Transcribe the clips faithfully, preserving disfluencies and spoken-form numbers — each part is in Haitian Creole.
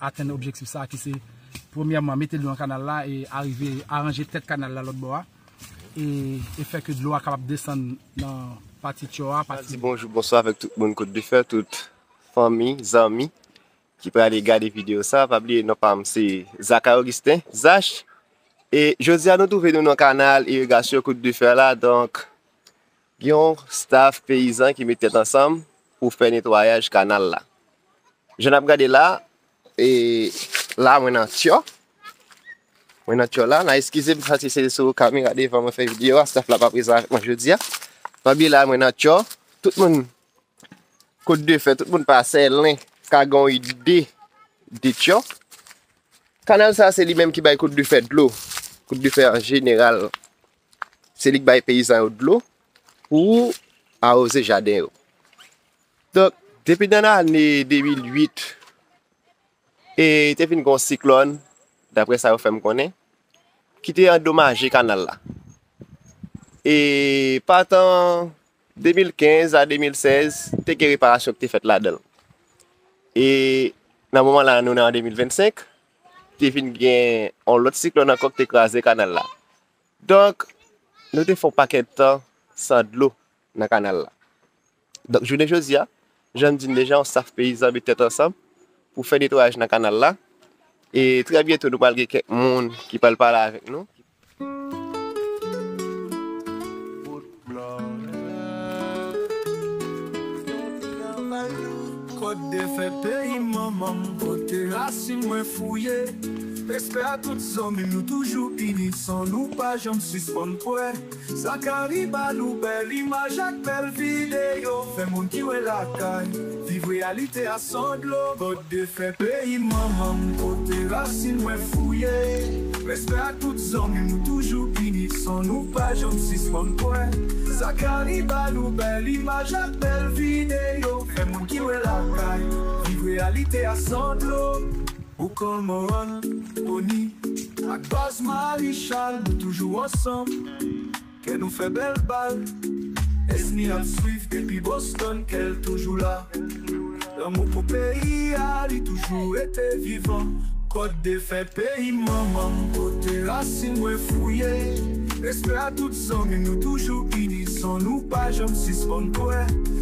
atenn objektif sa a, ki se, premyèman, mete dlo nan kanal la e arive aranje tèt kanal la lòt bò a, e, e fè ke dlo a kapab desann nan pati Tyò a, pati. Di bonjou, bonswa avèk tout moun Côte de Fer, tout fanmi, zanmi ki prale gade videyo sa. Pa bliye non pa m se Zacharie Augustin, Zach. E jodi a nou twouve nou nan kanal irigasyon Côte de Fer la, donk gen yon staff peyizan ki met tèt ansanm pou fè netwayaj kanal la. Jan n ap gade la, e la mwen nan Tyò. Mwen nan Tyò la, n a eskize m paske se sou kamera devan mwen fè videyo a, staff la pa prezan avèk mwen jodi a. Pa bliye la mwen nan Tyò, tout moun Côte de Fer, tout moun pa Sèlen ka gen yon ide de Tyò. Kanal sa se li menm ki bay Côte de Fer dlo. Côte de Fer an jeneral, se li k bay peyizan yo dlo pou awoze jaden yo. Donk, depi nan lane de mil uit, e te fin gen yon siklòn, daprè sa yo fè m konnen, ki te andomaje kanal la. E pa tan de mil kenz a de mil sèz, te gen reparasyon ki te fèt ladan l. E nan moman la, nou nan de mil vennsenk, te vin gen yon lòt siklòn ankò ki te kraze kanal la. Donk, nou te fè yon pakèt tan san dlo nan kanal la. Donk, jounen jodi a, jan m di n deja, yon staff peyizan met tèt ansanm pou fè netwayaj nan kanal la. E trè byento, nou pral gen kèk moun ki pral pale avèk nou. Côte de Fer peyi manman m, kote rasin mwen fouye. Respè a tout zanmi m, nou toujou ini, san nou pa janm sispann kwè. Zacharie ba nou bèl imaj ak bèl videyo, fè moun ki lwen lakay viv reyalite a san dlo. Côte de Fer peyi manman m, kote rasin mwen fouye. Respè a tout zanmi m, nou toujou ini, san nou pa janm sispann kwè. Zacharie ba nou bèl imaj ak bèl videyo, fè moun ki lwen lakay viv reyalite a san dlo. Boukan Moran, Tony ak baz Marichal, nou toujou ansanm. Kè nou fè bèl bal. Esni ap swiv depi Boston, kè l toujou la. Lanmou pou peyi a, li toujou rete vivan. Côte de Fer peyi manman m, kote rasin mwen fouye. Respè a tout zanmi m, nou toujou ini, san nou pa janm sispann kwè.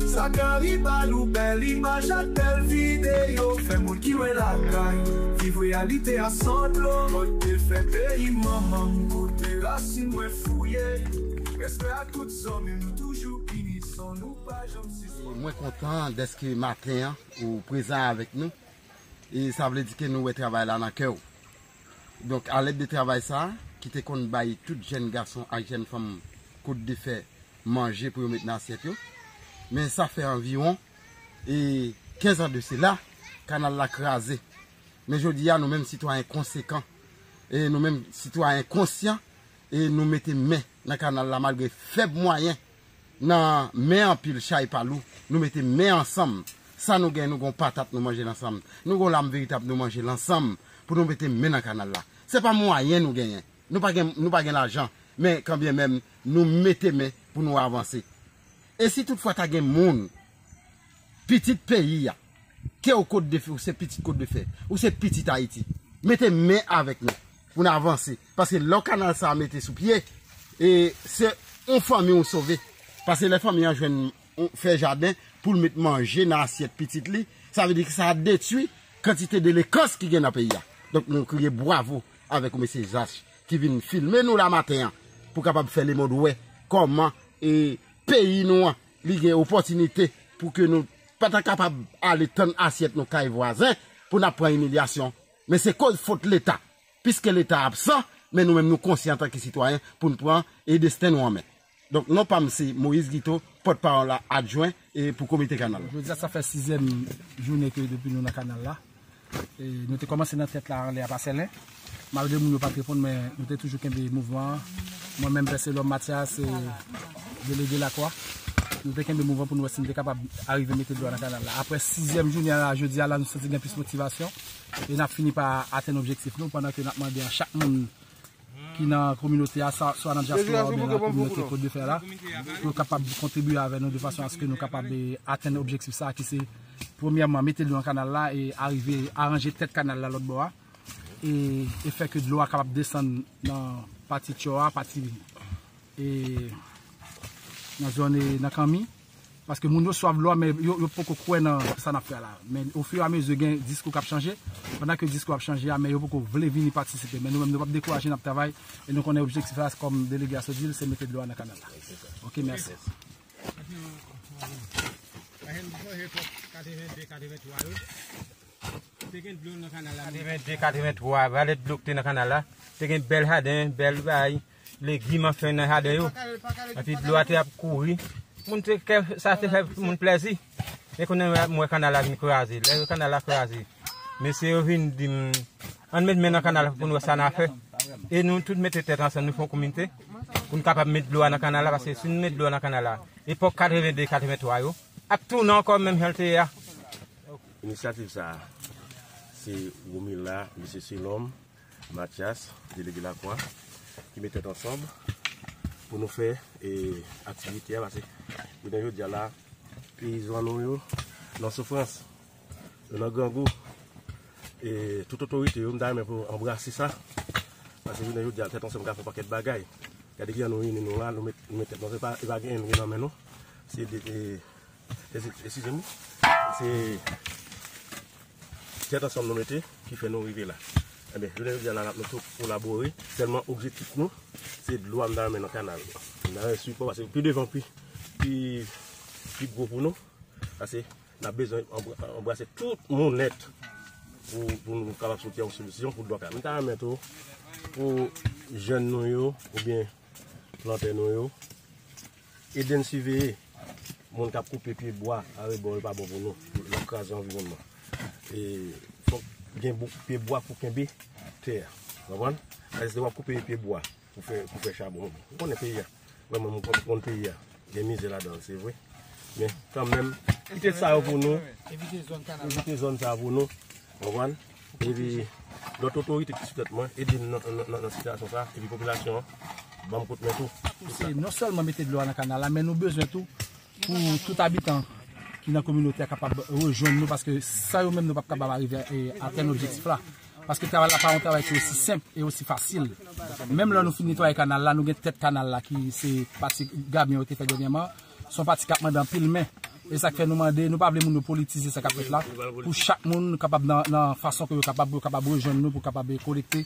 Zacharie ba nou bèl imaj ak bèl videyo, fè moun ki lwen lakay viv reyalite a san dlo. Côte de Fer peyi manman m, kote rasin mwen fouye. Respè a tout zanmi m, nou toujou ini, san nou pa janm sispann. Mwen kontan dèske maten an ou prezan avèk nou. E sa vle di ke nou wè travay la nan kè w. Donk, alèd de travay sa, ki te konn bay tout jèn gason ak jèn fanm Côte de Fer manje pou yo met nan asyèt yo. Men sa fè anviwon, e, kenz an de sela, kanal la kraze. Men jodi a, nou menm sitwayen konsekan, e nou menm sitwayen konsyan, e nou mete men nan kanal la malgre fèb mwayen, nan men anpil chay pa lou, nou mete men ansanm. Sa nou gen, nou gon patat nou manje l ansanm. Nou gon lam veritab nou manje l ansanm pou nou mete men nan kanal la. Se pa mwayen nou genyen. Nou pa gen, nou pa gen lajan, men kanbyenmenm nou mete men pou nou avanse. E si toutfwa ta gen moun, pitit peyi a, ke w Côte de Fer, ou se pitit Côte de Fer, ou se pitit Ayiti, mete men avèk nou pou n avanse. Paske lè w kanal sa a mete sou pye, e se yon fanmi ou sove. Paske lè fanmi an jwenn yon, fè jaden pou l met manje nan asyèt pitit li, sa vle di ke sa detwi kantite delenkan ki gen nan peyi a. Donk, nou kriye bwavo avèk ou, mesye Zach, ki vin filme nou la maten an, pou kapab fè lemonn wè kòman, e, peyi nou an, li gen opòtinite pou ke nou pa ta kapab ale tann asyèt nou kay vwazen pou n ap pran imilyasyon. Men se koz fot Leta. Piske Leta absan, men nou menm nou konsyan antanke sitwayen pou n pran e desten nou an men. Donk, non pa m se Moïse Guito, pòtpawòl adjwen e pou komite kanal la. Jodi a, sa fè sizyèm jounen ke depi nou nan kanal la. E nou te kòmanse nan tèt la anlè a pa Sèlen. Malgre moun yo pa t reponn, men nou te toujou kenbe mouvman an. Mwen menm, Pè Selòm Mathias, e, delege Lakwa, nou te kenbe mouvman pou nou wè si nou te kapab arive mete dlo a nan kanal la. Apre sizyèm jounen an la, jodi a la, nou santi gen plis motivasyon. E n ap fini pa atenn objektif nou, pandan ke n ap mande a chak moun ki nan kominote a, sa, swa nan dyaspora oubyen nan kominote Côte de Fer la, pou yo kapab kontribye avè nou de fason aske nou kapab, e, atenn objektif sa a ki se Premyèman, mete dlo nan kanal la e arive aranje tèt kanal la lòt bò a. E, e fè ke dlo a kapab desann nan pati Tjò a, pati, e, nan zòn, e, nan Kanmi. Paske moun yo swaf dlo a, men yo, yo poko kwè nan sa n ap fè a la. Men ofiramezi gen diskou k ap chanje. Pandan ke diskou ap chanje a, men yo poko vle vini patisipe. Men nou menm, nou p ap dekouraje, n ap travay. E nou konnen objektif la, kòm delege a sot di l, se mete dlo a nan kanal la. Ok, mèsi. Pase m sonje twòp katrevende, katrevenntwa yo. Te gen dlo nan kanal la. Katrevende, katrevenntwa, valè dlo ki te nan kanal la. Te gen bèl jaden, bèl bay, legim anfen nan jaden yo. Epi dlo a te ap kouri. Moun te kè, sa te fè moun plèzi. Men kounye a m wè kanal la vin kraze. Lè kanal la kraze, mesye yo vin di m, ann met men nan kanal la pou n wè sa n a fè. E nou tout mete tèt ansanm, nou fè yon komite pou n kapab met dlo a nan kanal la, paske si n met dlo a nan kanal la, epòk katrevende, katrevenntwa yo ap tounen ankò menm jan l te ye a. Inisyativ sa a, se Romila, mesye Selòm, Matyas, delege Lakwa, ki met tèt ansanm pou nou fè, e, aktivite a, paske jounen jodi a la, peyizan nou yo nan soufrans, yo nan grangou. E tout otorite yo, m ta renmen pou anbrase sa, paske jounen jodi a, tèt ansanm ka fè yon pakèt bagay. Gade kijan nou reyini nou la, nou met, nou met tèt nou, se pa, e pa gen ènmi nan men nou. Se de, e, Esi-, eskize m wi. Se tèt ansanm nou mete ki fè nou rive la. Ebyen, jounen jodi a la, n ap nou tou kolabore. Sèlman objektif nou, se dlo a m ta renmen nan kanal. M ta renmen sipò, paske pi devan, pi, pi, pi gwo pou nou. Paske n ap bezwen anbra-, anbrase tout moun nèt pou, pou nou kapab soti yon solisyon pou dlo a ka. M ta renmen tou pou jèn nou yo, oubyen plantè nou yo, ede n siveye moun k ap koupe pye bwa arebò yo, pa bon pou nou, l ap kraze anviwònman. E fòk gen bou-, pye bwa pou kenbe tè a. Konprann? Paske si w ap koupe pye bwa pou fè, pou fè chabon, ou konnen peyi a. Vrèman, m konn, konn peyi a. Gen mizè ladan l, se vre. Men, kanmenm, kite sa yo pou nou. Evite zòn kanal la. Evite zòn sa yo pou nou. Konprann? Epi, lòt otorite ki sou tèt mwen, ede m nan, nan, nan, nan sitiyasyon sa a. Epi popilasyon an, ban m kout men tou. Se non sèlman mete dlo a nan kanal la, men nou bezwen tou pou tout abitan ki nan kominote a kapab rejwenn nou, paske san yo menm nou p ap kapab arive, e, atenn objektif la. Paske travay la pa yon travay ki osi senp e osi fasil. Menm lè nou fin netwaye kanal la, nou gen tèt kanal la ki se pati Gabyen yo te fè dènyèman. Se yon pati k ap mande anpil men. E sa k fè nou mande, nou pa vle moun yo politize sa k ap fèt la. Pou chak moun kapab nan, nan fason ke yo kapab, yo kapab rejwenn nou, pou kapab kolekte,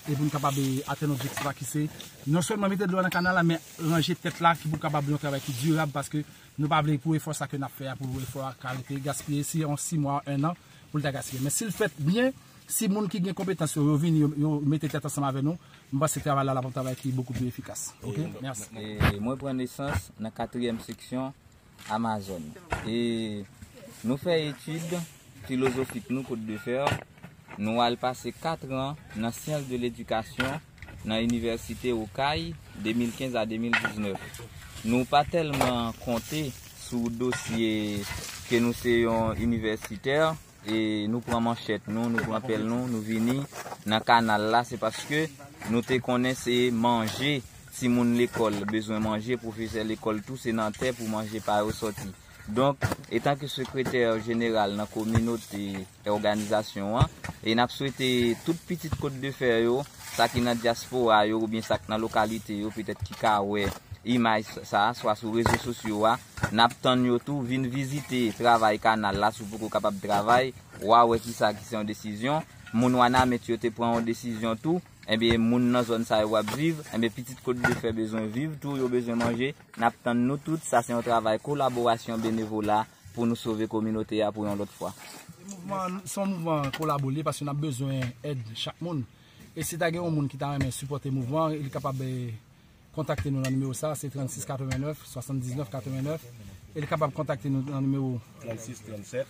e pou n kapab atenn objektif la ki se non sèlman mete dlo a nan kanal la, men ranje tèt la ki pou kapab yon travay ki dirab, paske nou pa vle pou efò sa ke n ap fè a, pou efò a ka rete gaspiye, si yon sis mwa, en an, pou l ta gaspiye. Men si l fèt byen, si moun ki gen konpetans yo, yo vini, yo, yo mete tèt ansanm avè nou, m panse travay la, l ap yon travay ki bokou pli efikas. Ok? Mèsi. E mwen pran nesans nan katriyèm seksyon Amazòn. E nou fè etid filozofik nou, Côte de Fer. Nou al pase kat an nan Sciences de l'Éducation nan Inivèsite Okay, de mil kenz a de mil diznèf. Nou pa tèlman konte sou dosye ke nou se yon inivèsitè, e nou pran manchèt nou, nou pran pèl nou, nou vini nan kanal la, se paske nou te konnen se manje, timoun lekòl bezwen manje, pwofesè lekòl tou, se nan tè pou manje pa yo sòti. Donk, etanke sekretè jeneral nan kominote òganizasyon an, e n ap swete tout pitit Côte de Fer yo, sa ki nan dyaspora yo oubyen sa k nan lokalite yo, petèt ki ka wè imaj sa a, swa sou rezo sosyo a, n ap tann yo tou vin vizite travay kanal la, si w poko kapab travay, w a wè kisa ki se yon desizyon. Moun Wanament yo te pran yon desizyon tou, ebyen, moun nan zòn sa yo w ap viv, ebyen, pitit Côte de Fer bezwen viv tou, yo bezwen manje. N ap tann nou tout, sa se yon travay kolaborasyon benevola pou nou sove kominote a pou yon lòt fwa. Mouvman, se yon mouvman kolabo li ye, paske n ap bezwen èd chak moun. E si ta gen yon moun ki ta renmen sipòte mouvman, li kapab, eh, kontakte nou nan nimewo sa, se trannsis katrevennnèf, swasanndiznèf katrevennnèf. E li kapab kontakte nou nan nimewo trannsis trannsèt,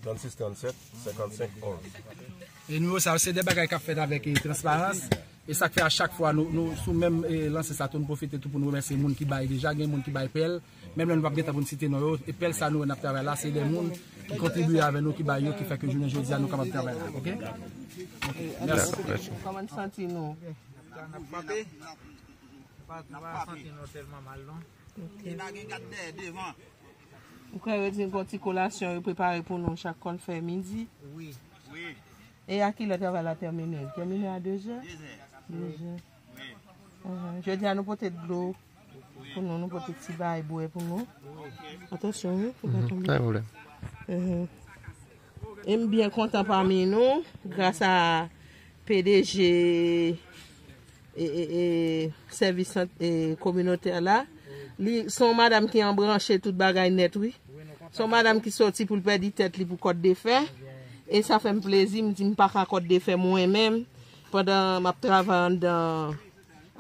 trannsis trannsèt, senkannsenk onz. E nimewo sa yo, se de bagay k ap fèt avèk, eh, transparans. E sa k fè a chak fwa nou, nou sou menm, eh, lanse sa tou, nou pwofite tou pou nou remèsye moun ki bay deja, gen moun ki bay pèl, menm lè nou p ap gen tan pou n site non yo, e pèl sa nou wè n ap travay la, se de moun ki kontribye avè nou, ki bay yo, ki fè ke jounen jodi a nou kapab travay la, ok? Ok, mèsi. Kòman n santi nou? N ap frape. Pa, pa santi nou tèlman mal, non. Ok. E pa gen gad dèyè, devan. Frè yo di gon ti kolasyon yo prepare pou nou chak kòn fè midi. Wi. E a kilè travay la tèmine? Tèmine a dezè? Dezè. Jodi a nou pote dlo pou nou, nou pote ti bagay bwè pou nou. Atansyon, wi, pou pa tonbe. Pa gen pwoblèm. E m byen kontan pami nou, gras a P D G e, e, e, sèvis sant-, e, kominotè la. Li se yon madanm ki anbranche tout bagay nèt, wi. Se yon madanm ki soti pou l pèdi tèt li pou kòt de fè. E sa fè m plezi, m di m pa ka kòt de fè mwen menm, pandan m ap travay anndan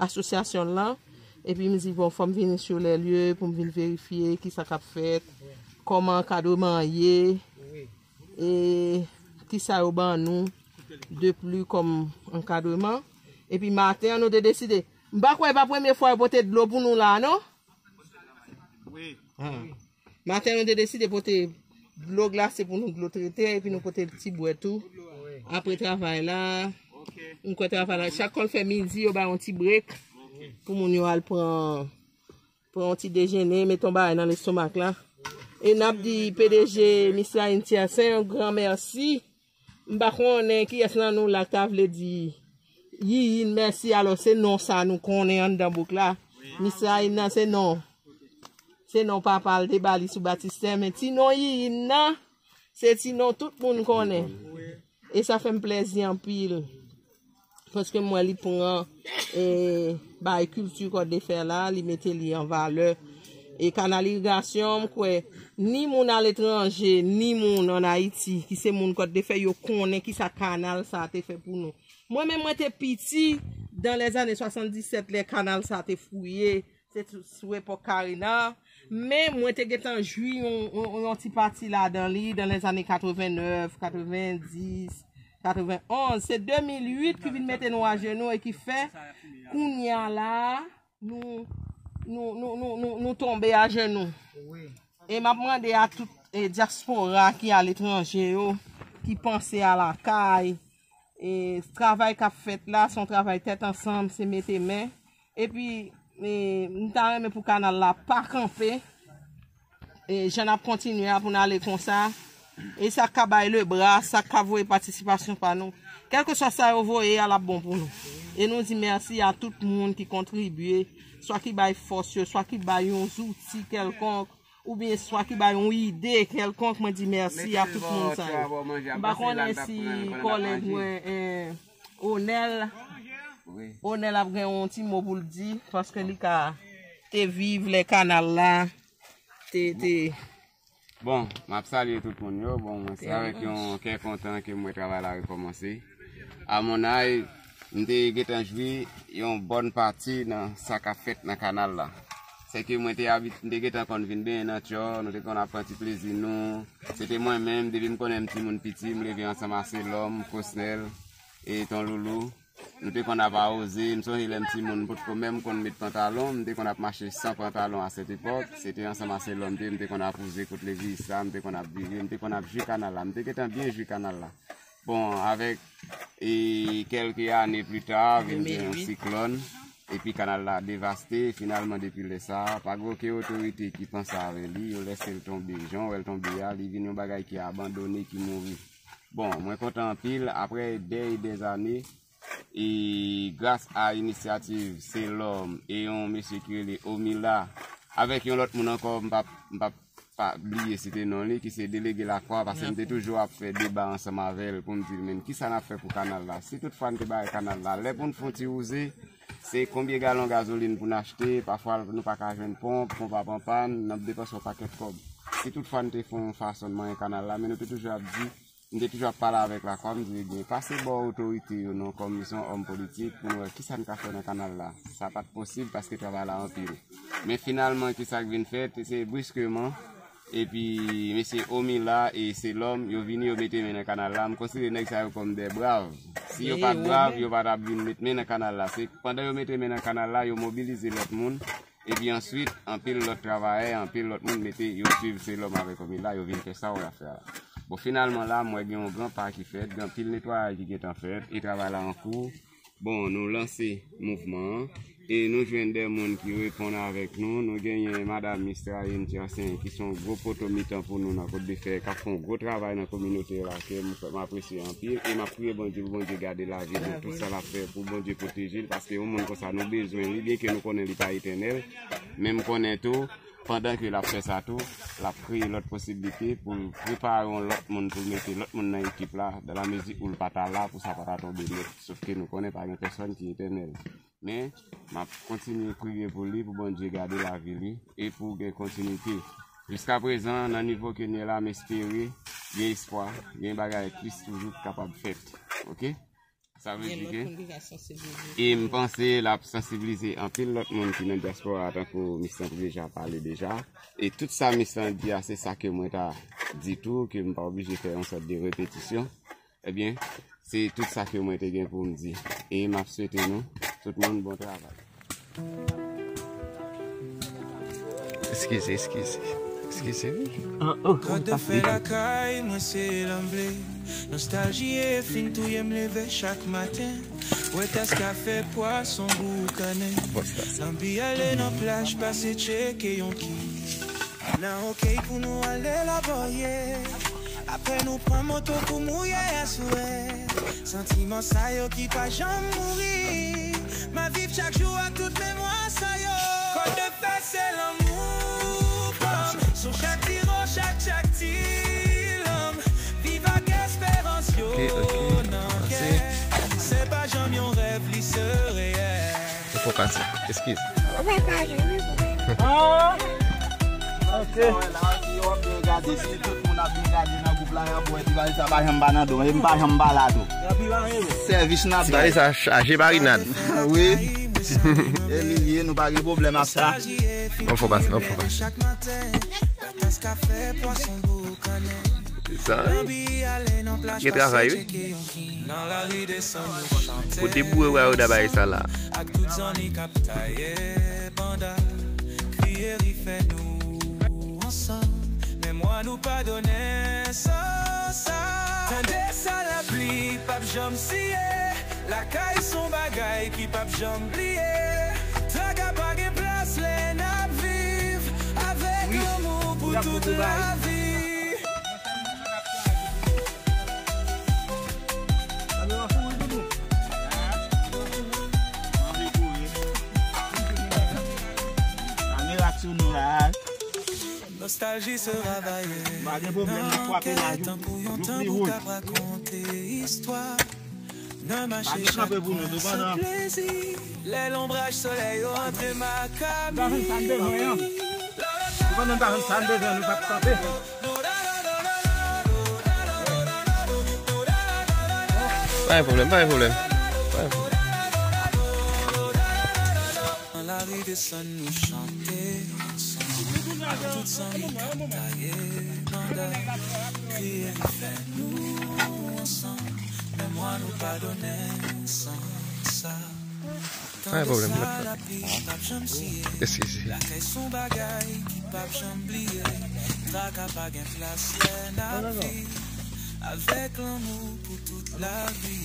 asosyasyon lan. Epi m di, bon, fò m vini sou lè lye pou m vin verifye kisa k ap fèt, kòman ankadreman an ye, e kisa yo ban nou de pli kòm ankadreman. Epi maten an, nou te deside. M pa kwè e pa premye fwa yo pote dlo pou nou la, non? Maten, nou te deside pote dlo glase pou nou, dlo trete, epi nou pote ti bwè tou. Apre travay la, m kwè travay la, chak kòn fè midi, yo bay yon ti brek pou moun yo al pran, pran yon ti dejene, mete yon bagay nan lestomak la. E n ap di P D G Misye Ayiti a, se yon gran mèsi. M pa konnen kiyès nan nou la k ta vle di Yiyin mèsi, alò se non sa nou konnen anndan bouk la. Misye Yiyin nan se non. Se non papa l te ba li sou batistè, men ti non Yiyin nan, se ti non tout moun konnen. E sa fè m plèzi anpil. Paske m wè li pran, e, bay kilti Kòt de Fè la, li mete li an valè. E kanal irigasyon, m kwè, ni moun aletranje, ni moun ann Ayiti, ki se moun Kòt de Fè, yo konnen kisa kanal sa a te fè pou nou. Mwen menm, mwen te piti, dan lèzane swasanndisèt, lè kanal sa a te fouye, se sou, sou epòk Karina. Men mwen te gentan jwi yon, yon, yon ti pati ladan li, dan lèzane katrevennèf, katrevendis, katrevenonz. Se de mil uit ki vin mete nou ajenou e ki fè, kounye a la, nou, nou, nou, nou, nou, nou tonbe ajenou. E m ap mande a tout, e, dyaspora ki aletranje yo, ki panse a lakay, e, travay k ap fèt la, se yon travay tèt ansanm, se mete men. Epi, e, m ta renmen pou kanal la pa kanpe. E, jan n ap kontinye a pou n ale konsa. E sa k ka bay lebra, sa k ka voye patisipasyon pa nou. Kèlkeswa sa yo voye a, l ap bon pou nou. E nou di mèsi a tout moun ki kontribye, swa ki bay fòs yo, swa ki bay yon zouti kèlkonk, oubyen swa ki bay yon ide kèlkonk, mwen di mèsi a tout moun sa yo. M pa konnen si kòlèg mwen, eh, Onèl, Onèl ap gen yon ti mo pou l di, paske li ka te viv lè kanal la te, te Bon, m ap salye tout moun yo. Bon, mwen se avèk yon kè kontan ke m wè travay la rekòmanse. A mon ay, m te gentan jwi yon bòn pati nan sa k ap fèt nan kanal la. Se ke mwen te abit-, m te gentan konn vin benyen nan Tjò, nou te konn ap pran ti plezi nou. Se te mwen menm, depi m konnen m timoun piti, m leve ansanm a Selòm, Kosnèl, e Ton Loulou. Nou te konn ap awoze, m sonje lè m timoun, m potko menm konn met pantalon, m te konn ap mache san pantalon a sèt epòk, se te ansanm a Selòm m te, m te konn ap wouze kot legliz sa, m te konn ap vire, m te konn ap jwi kanal la, m te gentan byen jwi kanal la. Bon, avèk, e, kèlke ane pli ta, vin gen yon siklòn, epi kanal la devaste, finalman depi lè sa, pa gen okenn otorite ki panse avè li, yo lèse l tonbe, jan w wè l tonbe a, li vin yon bagay ki abandone, ki mouri. Bon, mwen kontan anpil, aprè dè e dè zane, e gras a inisyativ Selòm e yon mesye ki rele Omila, avèk yon lòt moun ankò, m p ap, m p ap pa bliye site non li, ki se delege Lakwa, paske m te toujou ap fè deba ansanm avè l pou m di l, men kisa n ap fè pou kanal la? Si toutfwa n te bay kanal la, lè pou n fè yon ti wouze, se konbyen galon gazolin pou n achte, pafwa nou pa ka jwenn ponp, ponp ap an pàn, n ap depanse yon pakèt kòb. Si toutfwa n te fè yon fason n manyen kanal la, men nou te toujou ap di, M te toujou ap pale avèk Lakwa, m di, ebyen, pase bò otorite yo non, kòm li se yon òm politik, pou n wè kisa n ka fè nan kanal la. Sa pa t posib paske travay la anpil. Men finalman, kisa k vin fèt, se briskeman, epi mesye Omila e Selòm, yo vini, yo mete men nan kanal la. M konsidere nèg sa yo kòm de brav. Si yo pa t brav, yo pa t ap vin met men nan kanal la. Se pandan yo mete men nan kanal la, yo mobilize lòt moun. Epi answit, anpil lòt travayè, anpil lòt moun mete yo swiv Selòm avèk Omila, yo vin fè sa yo ap fè a la. Bon, finalman la, m wè gen yon gran pa ki fèt, gen anpil netwayaj ki gentan fèt, e travay la an kou. Bon, nou lanse mouvman an. E nou jwenn de moun ki reponn avèk nou. Nou genyen madanm Miss Trayine Tiersin, ki se yon gwo poto mitan pou nou nan Kòt de Fè, k ap fè yon gwo travay nan kominote la, ke m, m apresye anpil. E m ap priye Bondye pou Bondye gade lavi l nan tout sa l ap fè, pou Bondye pwoteje l, paske yon moun konsa nou bezwen li, byenke nou konnen li pa etènèl. Men m konnen tou, pandan ke l ap fè sa tou, l ap kreye lòt posiblite pou l prepare yon lòt moun, pou l mete lòt moun nan ekip la, dans la mesure où l pa ta la, pou sa pa ta tonbe nèt. Sof ke nou konnen pa gen pèsòn ki etènèl. Men, m ap kontinye priye pou li, pou Bondye gade lavi li, e pou gen kontinite. Jiskaprezan, nan nivo ke n ye la, m espere, gen espwa, gen bagay plis toujou ki kapab fèt. Oke? Sa vle di ke, e m panse l ap sansibilize anpil lòt moun ki nan dyaspora, tankou Miss lan te deja pale deja. E tout sa Miss lan di a, se sa ke mwen ta di tou, ke m pa oblije fè yon sòt de repetisyon. Ebyen, se tout sa ke mwen te gen pou m di. E m ap swete nou, tout moun, bon travay. Eskize, eskize. Eskize, wi. Kòd de fè lakay mwen se lanble. Nostalji e fin touye m leve chak maten. Bwè tas kafe, pwason boukannen. Lanbi ale nan plaj, pase tcheke yon ki. Nan okey pou nou ale Labòye. Apre nou pran moto pou mouye aswè. Santiman sa yo ki pa janm mouri. M ap viv chak jou ak tout memwa sa yo. Kòd de fè se lanmou pa m. Sou chak ti ro, chak, chak ti lanm. Viv ak esperans yo. Ok, ok. Nan kè. Se pa janm yon rèv, li se reyèl. Ou fò pase. Eskiz. Ah! Ok. Gade, si tout moun ap vin gade nan gwoup la, y ap wè Ti Valiz sa pa janm pa nan do, e m pa janm pa la tou. Sèvis n ap bay. Ti Valiz sa chaje marinad. Wi. E li ye, nou pa gen pwoblèm ak sa. Bon, fò pase, bon, fò pase. Sa, gen travay, wi. Kote boure wa yo dabay sa la. Ak tout zanmi k ap taye banda, kriye ri fè nou ansanm. Memwa nou pa donnen san sa. Tande sa lapli p ap janm siye. Lakay s on bagay ki p ap janm bliye. Traka pa gen plas lè n ap viv avèk lanmou pou tout lavi. Kamera sou nou la. Nostalji se ravayè. Pa gen pwoblèm, nou frape la, tankou yon tanbou k ap rakonte istwa. N ap mache chak pwen san plezi. Lè lonbraj solèy yo antre makami. Pandan n pa jwenn sa n bezwen, nou p ap kanpe. Pa gen pwoblèm, pa gen pwoblèm. Pa gen pwoblèm. Nan lari desann nou chante ansanm. Ak tout zanmi k ap taye banda. Kriye ri fè nou ansanm. Memwa nou pa donnen san sa. Pa gen pwoblèm, mèt la. Eskize. Lakay s on bagay ki p ap janm bliye. Traka pa gen plas lè n ap viv avèk lanmou pou tout lavi.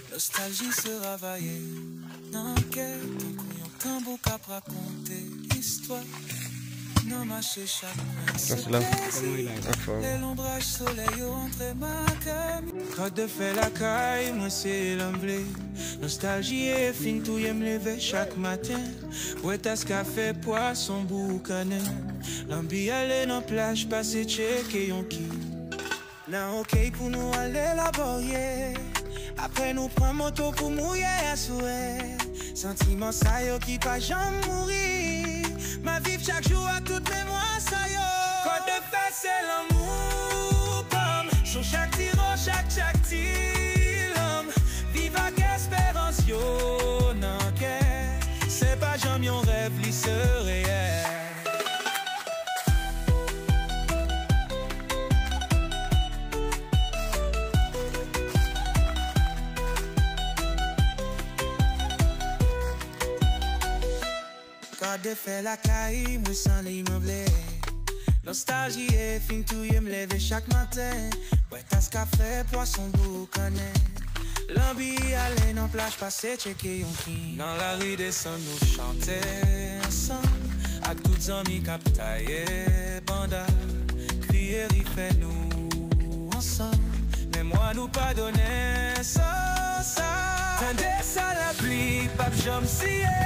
Nostalji se ravayè nan kè, tankou yon tanbou k ap rakonte istwa. N ap mache chak pwen san plezi. Lè lonbraj solèy yo antre makami. Kòd de fè lakay mwen se lanble. Nostalji e fin touye m leve chak maten. Bwè tas kafe, pwason boukannen. Lanbi ale nan plaj, pase tcheke yon ki. Nan okey pou nou ale Labòye. Apre nou pran moto pou mouye aswè. Santiman sa yo ki pa janm mouri. M ap viv chak jou ak tout memwa sa yo. Kòd de fè se lanmou pa m. Sou chak ti ro, chak, chak ti lanm. Viv ak esperans yo nan kè. Se pa janm yon rèv, li se reyèl. Kòd de fè lakay mwen san li manble. Nostalji e fin touye m leve chak maten. Bwè tas kafe, pwason boukannen. Lanbi ale nan plaj, pase tcheke yon king. Nan lari desann nou chante ansanm ak tout zanmi k ap taye banda, kriye ri fè nou ansanm. Memwa nou pa donnen san sa. Tande sa lapli p ap janm siye.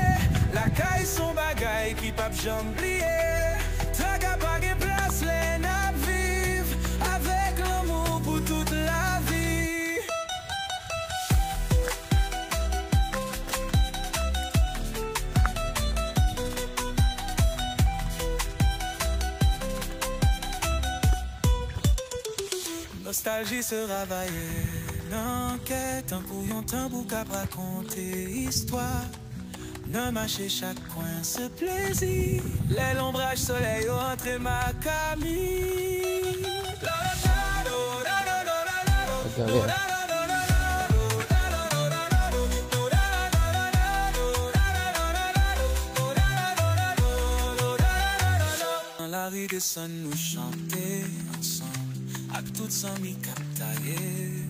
Lakay s on bagay ki p ap janm bliye. Traka pa gen plas lè n ap viv avèk lanmou pou tout lavi. Nostalji se ravaye nan kè tankou yon tanbou k ap rakonte istwa. Nan mache chak kwen se plezi. Lè lonbraj solèy yo antre makami. Nan lari desann nou chante ansanm ak tout zanmi k ap taye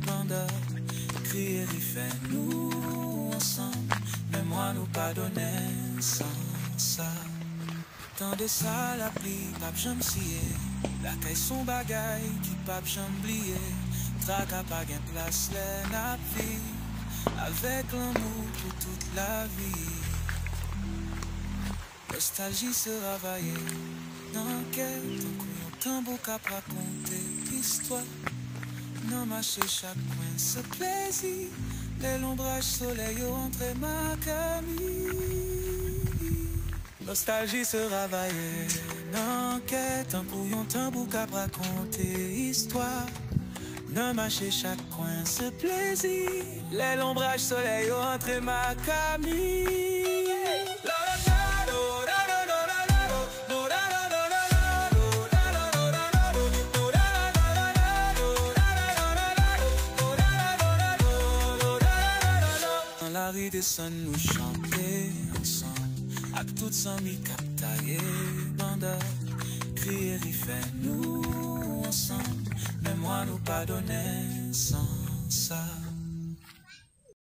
banda, kriye ri fè nou ansanm. Memwa nou pa donnen san sa. Tande sa lapli p ap janm siye. Lakay s on bagay ki p ap janm bliye. Traka pa gen plas lè n ap viv avèk lanmou pou tout lavi. Nostalji se ravaye nan kè tankou yon tanbou k ap rakonte istwa. Nan mache chak kwen se plezi. Lè lonbraj solèy yo antre makami. Nostalji se ravaye nan kè tankou yon tanbou k ap rakonte istwa. Nan mache chak kwen se plezi. Lè lonbraj solèy yo antre makami. Nan lari desann nou chante ansanm ak tout zanmi k ap taye banda, kriye ri fè nou ansanm. Memwa nou pa donnen san sa.